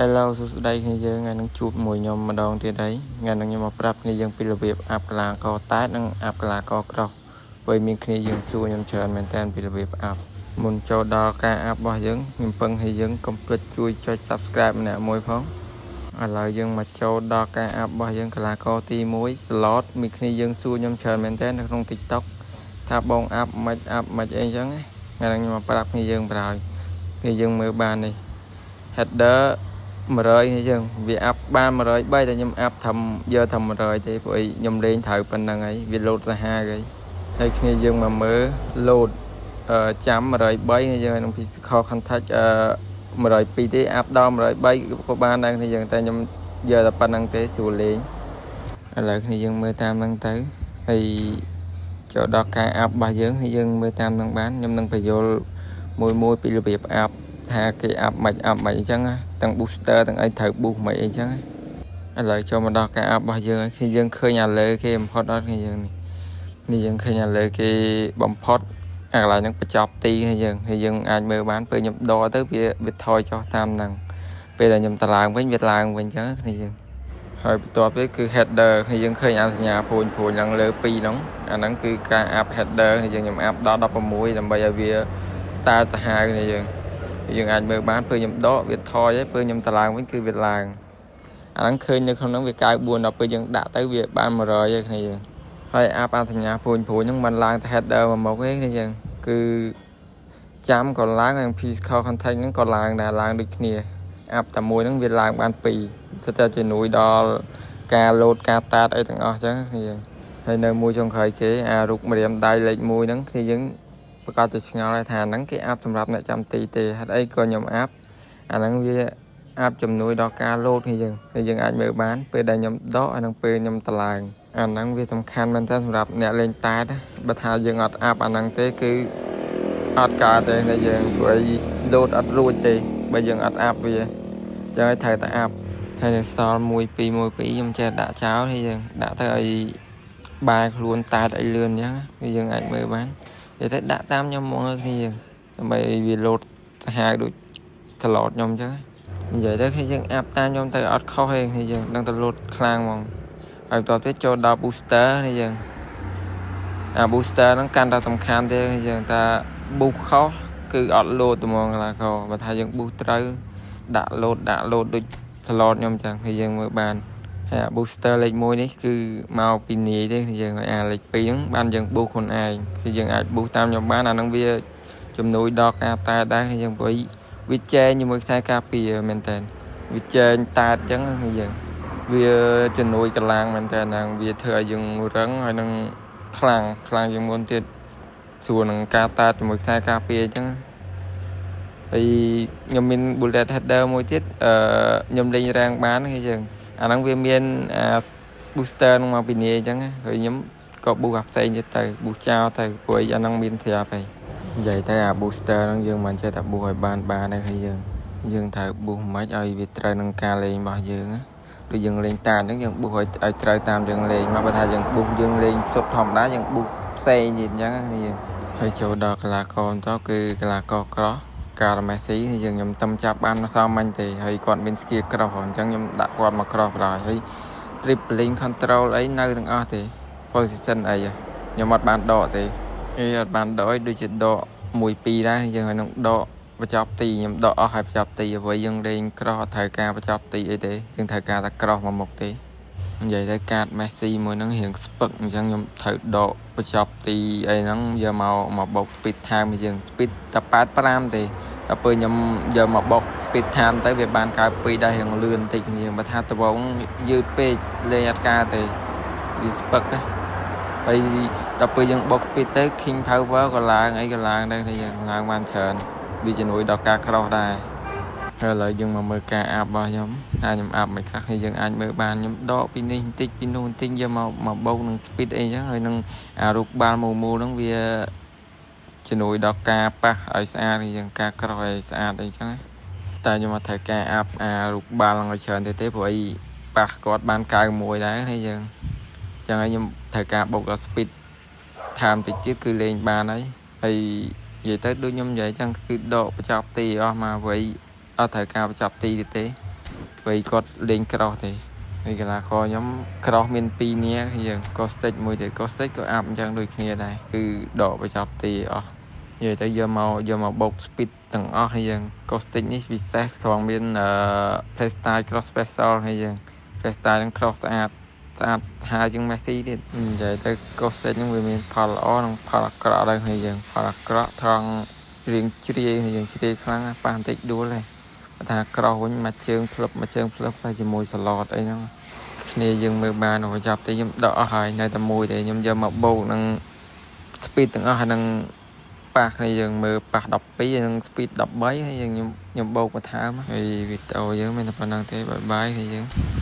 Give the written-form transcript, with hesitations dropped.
Hello សួស្តីគ្នាយើងថ្ងៃនេះជួបមួយខ្ញុំម្ដងទៀតហើយថ្ងៃនេះខ្ញុំមកប្រាប់គ្នាយើងពីរបៀប up កីឡាករតែតនិង up កីឡាករ cross ព្រោះមានគ្នាយើងសួរខ្ញុំច្រើនមែនតើពីរបៀប up មុនចូលដល់ការ up របស់យើងខ្ញុំពឹងឲ្យយើងកុំភ្លេចជួយចុច Subscribe ម្នាក់មួយផងឥឡូវយើងមកចូលដល់ការ up របស់យើងកីឡាករទី1 slot មានគ្នាយើងសួរខ្ញុំច្រើនមែនតើនៅក្នុង TikTok ថាបង up មិន up មិនអីចឹងថ្ងៃនេះខ្ញុំមកប្រាប់គ្នាយើងប្រហើយគ្នាយើងមើលបាននេះ header 100នេះយើងវា up បាន103តែខ្ញុំ up ធ្វើយកធ្វើ100ទេព្រោះអីខ្ញុំលេងត្រូវប៉ុណ្្នឹងហើយវាលោតសាហាវហើយហើយគ្នាយើងមកមើលលោតអឺចាំ103នេះយើងក្នុង physical contact អឺ102ទេ up ដល់103ក៏បានដែរគ្នាយើងតែខ្ញុំយកតែប៉ុណ្្នឹងទេស្រួលលេងឥឡូវគ្នាយើងមើលតាមហ្នឹងទៅហើយចូលដល់ការ up របស់យើងគ្នាយើងមើលតាមហ្នឹងបានខ្ញុំនឹងបញ្យល់មួយមួយពីរបៀប up ថាគេ up មិន up មិនអញ្ចឹងទាំង booster ទាំងអីត្រូវ boost មិនអីចឹងឥឡូវចូលមកដល់ការ up របស់យើងគឺយើងឃើញអាលើគេបំផុតអត់គ្នាយើងនេះនេះយើងឃើញអាលើគេបំផុតអាកន្លែងហ្នឹងបញ្ចប់ទីគ្នាយើងហើយយើងអាចមើលបានពេលខ្ញុំដកទៅវាវាថយចុះតាមហ្នឹងពេលដែលខ្ញុំតឡើងវិញវាឡើងវិញអញ្ចឹងគ្នាយើងហើយបន្ទាប់ទៀតគឺ header គ្នាយើងឃើញអាសញ្ញាព្រួញព្រួញឡើងលើ2ហ្នឹងអាហ្នឹងគឺការ up header គ្នាយើងខ្ញុំ up ដល់16ដើម្បីឲ្យវាតើទៅហាវគ្នាយើងយើងអាចមើលបានពេលខ្ញុំដកវាថយហើយពេលខ្ញុំតឡើងវិញគឺវាឡើងអាហ្នឹងឃើញនៅក្នុងហ្នឹងវា94ដល់ពេលយើងដាក់ទៅវាបាន100ហើយគ្នាយើងហើយ up អាសញ្ញាព្រួញព្រួញហ្នឹងមិនឡើងទៅ header មកមុខទេគ្នាយើងគឺចាំក៏ឡើងហើយ physical contact ហ្នឹងក៏ឡើងដែរឡើងដូចគ្នា up តែមួយហ្នឹងវាឡើងបាន2សិតតែជំនួយដល់ការលោតការតាតអីទាំងអស់អញ្ចឹងគ្នាយើងហើយនៅមួយចុងក្រោយគេអារូបម្រាមដៃលេខ1ហ្នឹងគ្នាយើងប្រកាសជាឆ្ងល់ហើយថាហ្នឹងគេ up សម្រាប់អ្នកចាំទីទេហេតុអីក៏ខ្ញុំ up អាហ្នឹងវា up ជំនួយដល់ការលោតនេះយើងហើយយើងអាចមើលបានពេលដែលខ្ញុំដកហើយនិងពេលខ្ញុំតឡើងអាហ្នឹងវាសំខាន់មែនតើសម្រាប់អ្នកលេងតែតបើថាយើងអត់ up អាហ្នឹងទេគឺអត់កើតទេតែយើងព្រោះអីលោតអត់រួចទេបើយើងអត់ up វាចឹងហើយត្រូវតែ up ហើយនៅសល់1 2 1 2ខ្ញុំចេះដាក់ចោលហើយយើងដាក់ទៅឲ្យបែរខ្លួនតែតឲ្យលឿនអញ្ចឹងវាយើងអាចមើលបាននិយាយទៅដាក់តាមខ្ញុំហ្មងគ្នាយើងដើម្បីឲ្យវាលោតសាហាវដូចត្រឡតខ្ញុំអញ្ចឹងនិយាយទៅគ្នាយើង up តាមខ្ញុំទៅអត់ខុសទេគ្នាយើងដឹងទៅលោតខ្លាំងហ្មងហើយបន្ទាប់ទៀតចូលដល់ booster នេះយើងអា booster ហ្នឹងកាន់តែសំខាន់ទេយើងថា boost ខុសគឺអត់លោតហ្មងកន្លះកបើថាយើង boost ត្រូវដាក់លោតដាក់លោតដូចត្រឡតខ្ញុំចឹងហើយយើងមើលបានហើយអា booster លេខ1នេះគឺមកពីនាយទេយើងហើយអាលេខ2ហ្នឹងបានយើង boost ខ្លួនឯងគឺយើងអាច boost តាមខ្ញុំបានអាហ្នឹងវាជំនួយដល់ការតែដែរយើងព្រោះវាចែងជាមួយខ្សែការពារមែនតើវាចែងតាតអញ្ចឹងយើងវាជំនួយកម្លាំងមែនតើហ្នឹងវាធ្វើឲ្យយើងរឹងហើយនឹងខ្លាំងខ្លាំងជាងមុនទៀតស្រួលនឹងការតាតជាមួយខ្សែការពារអញ្ចឹងហើយខ្ញុំមាន bullet header មួយទៀតអឺខ្ញុំលេងរាំងបានគេយើងអាហ្នឹងវាមានអា booster ហ្នឹងមកពីនាយអញ្ចឹងហើយខ្ញុំក៏ boost អាផ្សេងទៀតទៅ boost ចោលទៅព្រោះអាហ្នឹងមានស្រាប់ហើយនិយាយទៅអា booster ហ្នឹងយើងមិនចេះតែ boost ឲ្យបានបានទេហើយយើងយើងត្រូវ boost មិនឲ្យវាត្រូវនឹងការលេងរបស់យើងណាដូចយើងលេងតាអញ្ចឹងយើង boost ឲ្យឲ្យត្រូវតាមយើងលេងមកបើថាយើង boost យើងលេងសុទ្ធធម្មតាយើង boost ផ្សេងទៀតអញ្ចឹងណាយើងហើយចូលដល់កីឡាករបន្តគឺកីឡាករ cross ការ៉ាមេស៊ីយើងខ្ញុំតំចាប់បានមកសមមិញទេហើយគាត់មាន skill cross អញ្ចឹងខ្ញុំដាក់គាត់មក cross បណ្ដោយហើយ dribbling control អីនៅទាំងអស់ទេ position អីខ្ញុំអត់បានដកទេអីអត់បានដកអីដូចជាដក1 2ដែរយើងឲ្យនឹងដក បញ្ចប់ទីខ្ញុំដកអស់ហើយបញ្ចប់ទីអ្វីយើងលេង cross អត់ត្រូវការបញ្ចប់ទីអីទេយើងត្រូវការតែ cross មកមុខទេនិយាយទៅកាតមេស៊ីមួយហ្នឹងរៀងស្ពឹកអញ្ចឹងខ្ញុំត្រូវដកបញ្ចប់ទីអីហ្នឹងយកមកមកបុក speed time យើង speed តែ85ទេតែពេលខ្ញុំយកមកបុក speed time ទៅវាបាន92ដែររៀងលឿនបន្តិចគ្នាបើថាដបងយឺតពេកលេងអត់ការទេវាស្ពឹកណាហើយដល់ពេលយើងបុក speed ទៅ King Power ក៏ឡើងអីក៏ឡើងដែរយើងឡើងបានច្រើនវាជំនួយដល់ការ cross ដែរហើយឥឡូវយើងមកមើលការ up របស់ខ្ញុំថាខ្ញុំ up មិនខ្លះគ្នាយើងអាចមើលបានខ្ញុំដកពីនេះបន្តិចពីនោះបន្តិចយកមកមកបូកនឹង speed អីចឹងហើយនឹងអារូបបាល់មូលមូលហ្នឹងវាជំនួយដល់ការប៉ះឲ្យស្អាតយើងការ cross ឲ្យស្អាតអីចឹងតែខ្ញុំអត់ត្រូវការ up អារូបបាល់ហ្នឹងឲ្យច្រើនទេទេព្រោះអីប៉ះគាត់បាន91ដែរហើយយើងចឹងហើយខ្ញុំត្រូវការបូកដល់ speed ថែមតិចទៀតគឺលេងបានហើយហើយនិយាយទៅដូចខ្ញុំនិយាយចឹងគឺដកបញ្ចប់ទីអស់មកព្រោះអីអត់ត្រូវការបញ្ចប់ទីទៀតទេ ព្រោះគាត់លេង cross ទេហើយកីឡាករខ្ញុំ cross មាន2នាក់យើងកូស្តិចមួយទៀតកូស្តិចក៏អាប់អញ្ចឹងដូចគ្នាដែរគឺដកបញ្ចប់ទីអស់និយាយទៅយកមកបូក speed ទាំងអស់នេះយើងកូស្តិចនេះពិសេសត្រង់មាន play style cross special ហើយយើង play style នឹង cross ស្អាតស្អាតហើយជាង Messi ទៀតនិយាយទៅកូស្តិចនឹងវាមានផលល្អនិងផលអាក្រក់ដែរគ្នាយើងផលអាក្រក់ត្រង់រៀងជ្រាយយើងជ្រាយខ្លាំងប៉ះបន្តិចដួលដែរបើថា cross វិញមួយជើងផ្លឹបមួយជើងផ្លឹបហើយជាមួយសឡតអីហ្នឹងគ្នាយើងមើលបានបញ្ចប់ទេខ្ញុំដកអស់ហើយនៅតែមួយទេខ្ញុំយកមកបូកនឹង speed ទាំងអស់ហើយនឹងប៉ះគ្នាយើងមើលប៉ះ12និង speed 13ហើយយើងខ្ញុំបូកបន្ថែមហើយវីដេអូយើងមានតែប៉ុណ្្នឹងទេbye bye គ្នាយើង។